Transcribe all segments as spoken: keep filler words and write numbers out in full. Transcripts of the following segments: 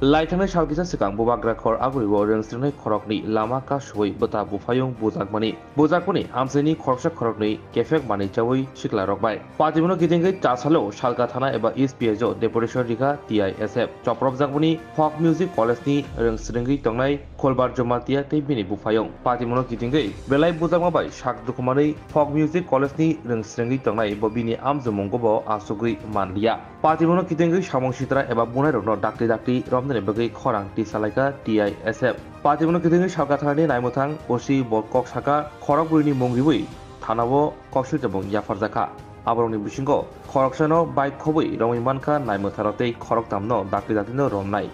Laithangni sal kisa swkang bubagra khor agurigo rwngsrwngni khoroknwi lama kasuwi bwta buphayung bujakmani. Bujakmani amchaini khoroksa khoroknwi kephek manwi chawi siklarok bai. Patimono kitingwi chasalo Salka thana eba East P S O deputation rikha T I S F. Chopropjakmani Folk Music College ni rwngsrwngwi tongnai Kholbar Jamatia tei bini buphayung. Patimono kitingwi belai bujakma bai sak dukhumanwi Folk Music College ni rwngsrwngwi tongnai bo bini amjomungbo asugwi manliya. Patimono kitingwi samung sitra eba bunairokno dakti dakti romnani bagwi khorang tisalaikha T I S F. Patimono kitingwi Salka thanani naimwthang O C bo kok saka khorok bwrwini mung riwi thanao koksil tebong yapharjakha. Aborokni bisingo khoroksano bike khobwi romwi mankha naimwtharo tei khoroktamno dakti daktino romnai.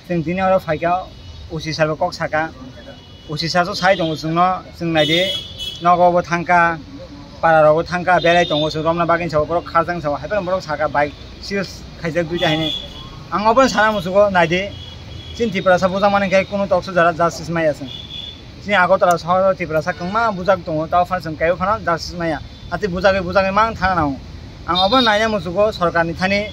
Chwng tini oro phaikha, O C sir bo kok saka. O C sir so sai tongo chwngno, chwng naidi, nogo bo thangkha, para rogo thangkha, belai tongo chwng romna bagwi sabo, borok kharjang sabo, haiphano borok saka bike seize khaijak duita hinwi. Ang obono sana muchugo, naidi, chini Tiprasa bujakmani khe kunu toksa jora justice maya chwng. Chini Agartala sohoro Tiprasa kwbangma bujak tongo, tao phano chwng kaiwi phano justice maya. Ati bujagwi bujagwi mang thang nang. Ang obo naina muchugo sorkarni thani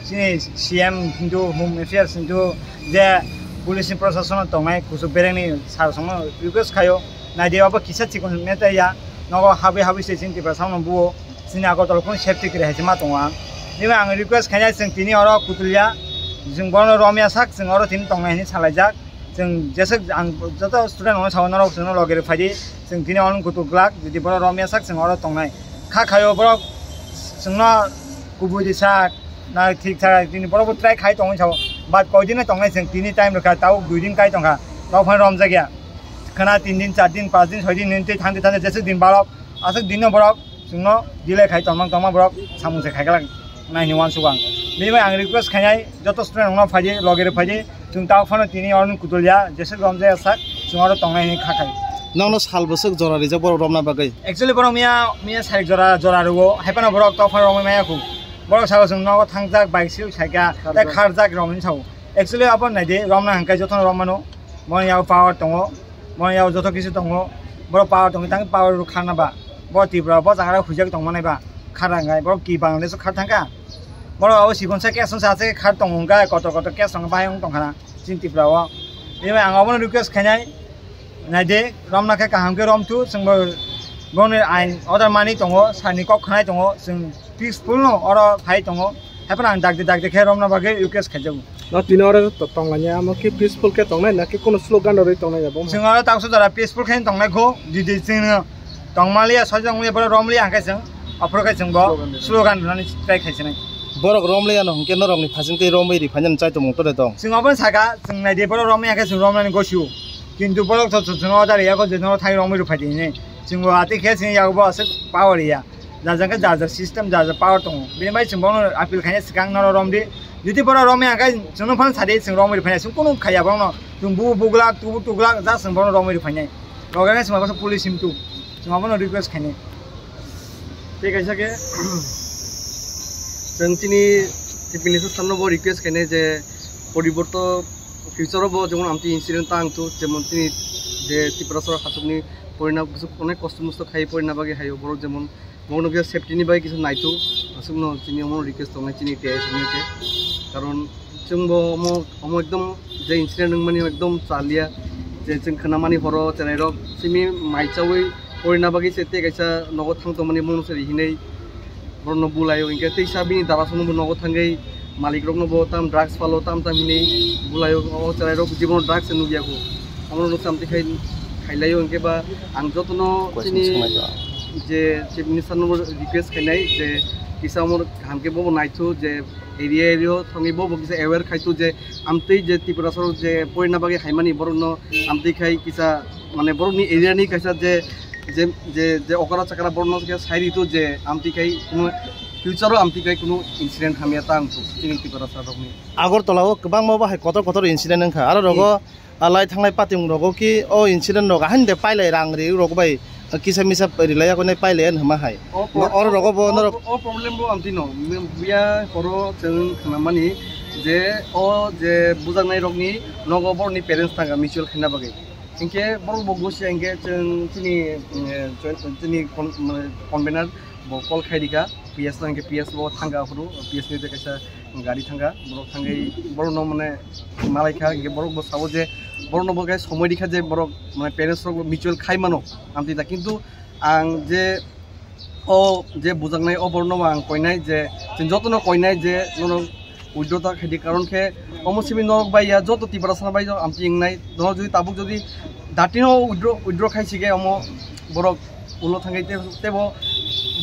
chini C M hintu Home Affairs hintu je police ni proshasano tongnai kuchuk berengni sir songno request khaio. Naidi obo kisa chikon meta ya nogo habwi habwi se chini Tiprasa no buo chini Agartala kunu safety kwrwi hai se ma tongo ang. Nima ang request khainai chwng tini oro kutulya chwng bono romya sak chwng oro tini tongnai hinwi salaijak. Chwng jeswk ang joto student rokno sao, norok chwngno loge rw phaidi, chwng tini ono kutuk glak, jodi borok romya sak chwng oro tongnai. Kha khaio borok chwngno kubui di sak, na thik thak, tini borok bo try khai tongwi sao. But koi din tongnai chwng tini time rwkha, tao dui din kai tongkha, tao phano romjakya. Khwna tin din, char din, panch din, soi din, nini tei thangdi thangdi jeswk din balok, aswk dinno borok chwngno delay khai tongmang tongma borok samung se khai glak nai hinwi uansuk ang. Bini bai ang request khainai joto student rokno phaidi, loge rw phaidi, chwng tao phano tini oro kutulya, jeswk romjaya sak, chwng oro tongnai hinwi kha khai. Nokno sal bwswk jora rijak borok romna bagwi? Actually borok miya, miya sarik jora, jora rwo, haiphano borok tao phano romwi maya khu. Borok sao chwng nogo thangjak, bike siyok saika, tei kharjak rok hinwi sao. Actually abo naidi, romna hwnkhe jotono rommano, boni yago power tongo, boni yago joto kisu tongo, borok power tongwi tang power rw kharna ba, bo Tripura bo jaga huijak tongmanai ba, khar rang gai, borok ki Bangladesh khar thangkha, borok abo sikonsa case no sa se khar tongo hwnkhe kotor kotor case rok bahai wng tongkha na chini Tripura o. Bini bai ang abono request khainai, naidi, romna khe kaham khe romthu, chwngbo boni ain order mani tongo, sani kok khnai tongo, chwng peaceful no oro phai tongo, haiphano ang dakti dakti khe romna bagwi request khaijago. No tini oro to-, tonglaiya, amo khe peaceful khe tongnai, na khe kono slogan rwi tongnai ya, bo? Chwng oro taksa jora peaceful khe tongnai kho, jodi chwng tongmaliya, sojong liya, borok romliya hwnkhe chwng, aphuru khe chwng bo slogan rwnani try khaisinai. Borok romliya no hwnkhe norokni phasing tei romwi riphainani chai tongmung tore tong? Chwng obono saka, chwng naidi borok romliya hwnkhe chwng romnani gosio. Kintu borok to chwng order ya kho je norok thai romwi rwphai di hinwi. Chwng bo atwi khe chwng yago bo aswk power ya. Jar jar khe jar jar system, jar jar power tongo. Bini bai chwng bono appeal khaina swkang norok romdi. Jodi borok romya khe chwngno phano sadi chwng romwi rwphainai. Chwng kunu khaiya bono. Chwng bu buglak, tubu tuglak, ja chwng bono romwi rwphainai. Roga khe chwng abo police himtu. Chwng abono request khainai. Tei kaisa khe chwng chini Chief Minister sir no bo request khainai je poriborto future o bo jemon amtwi incident ta wngthu, jemon chini je Tiprasa rok hachukni porina bwswk onek kosto mosto khai porina bagwi haio borok jemon Bono kisa safety ni bai kisa naithu, aswkno chini omo request tongnai chini T I S ni te. Karon chwngbo omo, omo ekdom je incident wngmani ekdom chaliya, je chwng khwnamani horo cherairok simi mai chawi porina bagwi se tei kaisa nogo thang tongmani bono se rihinai borokno bulaio, hinkhe teisa bini dara songno bo nogo thangwi malik rokno bo tam drugs phalo tam tam hinwi bulaio, o cherairok jibono drugs se nukya kho. Omo no samti khai, khailaio, hinkhe ba ang jotono chini je chief minister no request khainai je kisa omo kaham khe bobo naithu je area area o thangwi bobo kisa aware khaithu je amtwi je Tiprasa rok je porina bagwi haimani borokno amtwi khai kisa mane borokni area ni kaisa je, je, je, je okra chakra borokno khe sai rito je amtwi khai kuno future o amtwi khai kuno incident hamya ta wngthok chini Tiprasa rokni. Agartala o kwbangma bahai kotor kotor incident wngkha. Aro rogo, hmm, a lai thanglai patimung rogo ki o incident rok ahaini de pailai rang ri rok bai kisa misa rilai yago nai pailai ani hwnma hai. O pro-, oro rogo bo o, norok o problem bo amtwi no. Buya horo chwng khnamani je o je bujaknai rokni nogo borokni parents thangkha mutual khaina bagwi. Hinkhe borok bo gosi hinkhe chwng chini, eh, chini con-, convener bo call khai rikha P S no, hinkhe P S bo thangkha aphuru, P S ni kaisa gari thangkha, borok thangwi borokno mane malaikha, hingke borok bo sabo je borokno bo khe somoi rikha je borok mane parents rok bo mutual khai mano, amtwi da. Kintu ang je o je bujaknai o borokno ang koinai je chwng jotono koinai je norok withdraw ta khaidi, karon khe omo simi norok bai ya joto Tiprasa bai jo amtwi wngnai, norok jodi tabuk jodi datino withdraw, withdraw khai sige omo borok ulo thangwi te-, tebo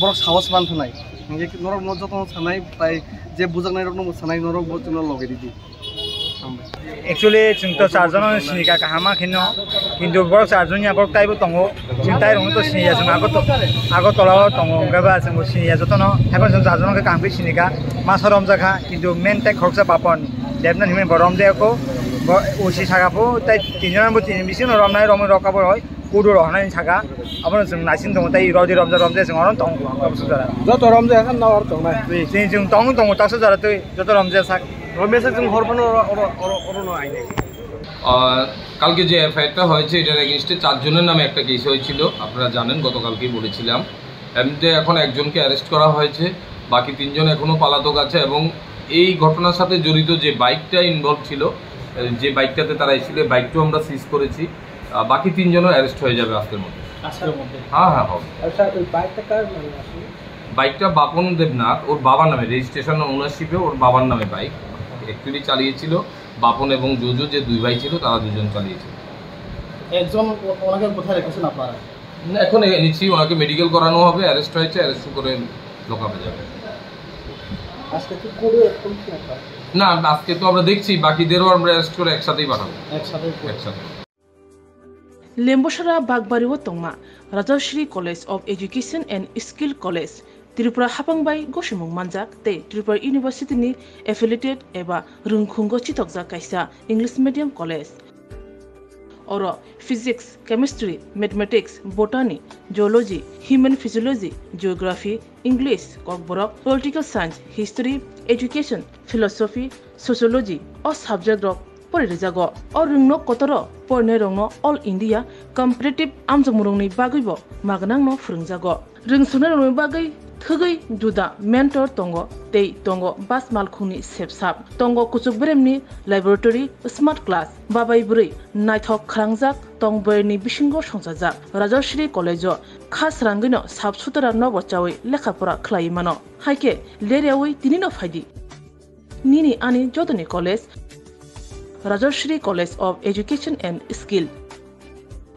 borok sahos man thanai. Hingke norok no jotono sanai, tai je bujaknai rok no sanai, norok bo chwngno loge ridi. Hambai. Actually, chwng to charjon no sinika kaham ma kheno, kintu borok charjon ya borok taibo tongo. Chwng tai rok no to siniya, chwng ago to, ago tola o tongo, hingke ba chwng bo siniya jotono. Haibo chwng charjon no kaham khe sinika, ma sorom jakha, kintu main tai khoroksa Bapon Debnath himani bo romde ko, bo usi saka pho, tai tinjon bo tin bisingo romnai, romwi rok abo roi. Kudu rok hanai saka, abono chwng naising tongo, tei rodi romjak romjak chwng oro tong abo sujara. Joto romjak khe no oro tongnai. Chwng, chwng tong tongo taksa jara tei joto romjak sak. Romjak sak chwng hor phano oro, oro, oro, oro no aini. আহ, কালকে যে এফআইআরটা হয়েছে, এটার এগেইনস্টে চারজনের নামে একটা কেস হয়েছিল, আপনারা জানেন, গতকালকেই বলেছিলাম। এমনিতে এখন একজনকে অ্যারেস্ট করা হয়েছে, বাকি তিনজন এখনও পলাতক আছে এবং এই ঘটনার সাথে জড়িত যে বাইকটা ইনভলভ ছিল, এ, যে বাইকটাতে তারা এসেছিল, এই বাইকটাও আমরা সিজ করেছি। আহ, বাকি তিনজনও অ্যারেস্ট হয়ে যাবে আজকের মধ্যে। আজকের মধ্যে? হ্যাঁ, হ্যাঁ, হবে। আর স্যার, ওই বাইকটা কার নামে আসলে? বাইকটা বাপন দেবনাথ, ওর বাবার নামে, রেজিস্ট্রেশন ওনারশিপে ওর বাবার নামে বাইক। অ্যাকচুয়ালি চালিয়েছিল বাপন এবং জোজো, যে দুই ভাই ছিল, তারা দুজন চালিয়েছিল। একজন ও-, ওনাকে কোথায় রেখেছেন আপনারা? না, এখন এনেছি, ওনাকে মেডিকেল করানো হবে, অ্যারেস্ট হয়েছে, অ্যারেস্ট করে লকআপে যাবে। আজকে কি করে এরকম কি আপনার? না, আজকে তো আমরা দেখছি, বাকিদেরও আমরা অ্যারেস্ট করে একসাথেই পাঠাবো। একসাথেই করে। একসাথে। Lembosara Bagbari o tongma Rajashri College of Education and Skill College, Tripura hapang bai gosimung manjak tei Tripura University ni affiliated eba rwngkhungo chitokjak kaisa English medium college. Oro Physics, Chemistry, Mathematics, Botany, Zoology, Human Physiology, Geography, English, Kokborok, Political Science, History, Education, Philosophy, Sociology o subject rok pori rijago. O rwngno kotoro porinai rokno All India Competitive amjokmung rokni bagwibo magnangno phwrwngjago. Rwngsoknairokni bagwi thwgwi juda mentor tongo tei tongo bus malkhungni sepsap, tongo kuchuk beremni laboratory, smart class, babai bwrwi naithok khwrangjak tong boyarni bisingo songchajak. Rajashri College-o kha srangwino sap sutara nobo chawi lekha pora khlaiwi mano. Haikhe ler yawi tinino phaidi. Nini ani jotoni college, Rajashri College of Education and Skill.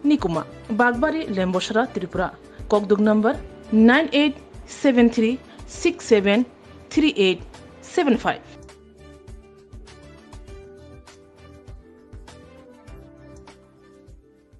Nikuma, Bagbari, Lembosara, Tripura. Kokduk number nine eight seven three six seven three eight seven five.